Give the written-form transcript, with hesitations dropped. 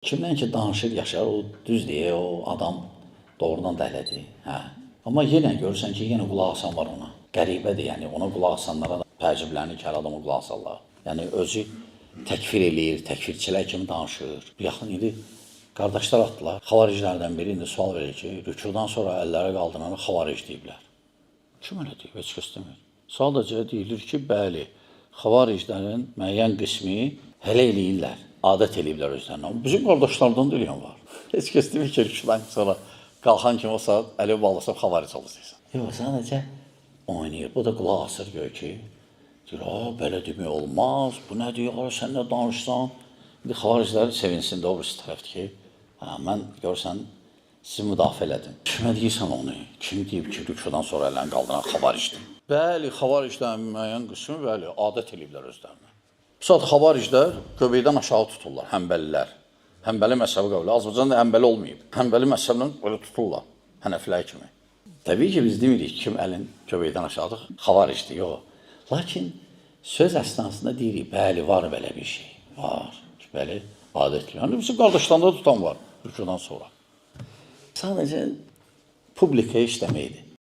Kimdən ki danışır, Yaşar, o düz deyir, o adam doğrudan da elədir. Hə. Amma yenə görürsən ki, yenə qulaq asan var ona. Qəribədir, yəni ona qulaq asanlara da təəccüblənir ki, hər adama qulaq asarlar. Yəni özü təkfir eləyir, təkfirçilər kimi danışır. Yaxın indi qardaşlar atdılar. Xavariclərdən biri indi sual verir ki, rükudan sonra əlləri qaldıranı xavaric deyiblər. Kim elə deyib? Heç kəs demir. Sadəcə deyilir ki, bəli, xavariclərin müəyyən qismi hələ eləyirlər, adət eləyiblər özlərinə. Amma bizim qardaşlardan da eləyən var. Heç kəs demir ki, rükudan sonra qalxan kim olsa, əli bağlasa xavaric olacaqsan. Yox, sadəcə oynayır. Bu da qulaq asır gör ki, deyir, "A, belə demək olmaz. Bu nədir? Ya, sən nə danışsan?" İndi xavariclər sevinsin də o birisi tərəfdir ki, hə, mən görsən sizi müdafiə elədim. Kimə deyirsən onu? Kim deyib ki, rükudan sonra əlini qaldıran xavaricdir? Bəli, xavariclərin müəyyən qismi, bəli, adət eləyiblər özlərinə. Bu saat xavariclər göbəkdən aşağı tuturlar, həmbəlilər. Həmbəli məzhəbi qəbul. Azərbaycanda həmbəli olmayıb. Həmbəli məzhəblə belə tuturlar, hənəfilər kimi. Təbii ki, biz demirik kim əlin göbəkdən aşağıdır, xavaricdir, yox. Lakin söz əsnasında deyirik, bəli, var belə bir şey. Var. Ki, bəli, adətli. Yəni bizim qardaşlarında tutan var rükudan sonra. Sadəcə publikaya işləməkdir.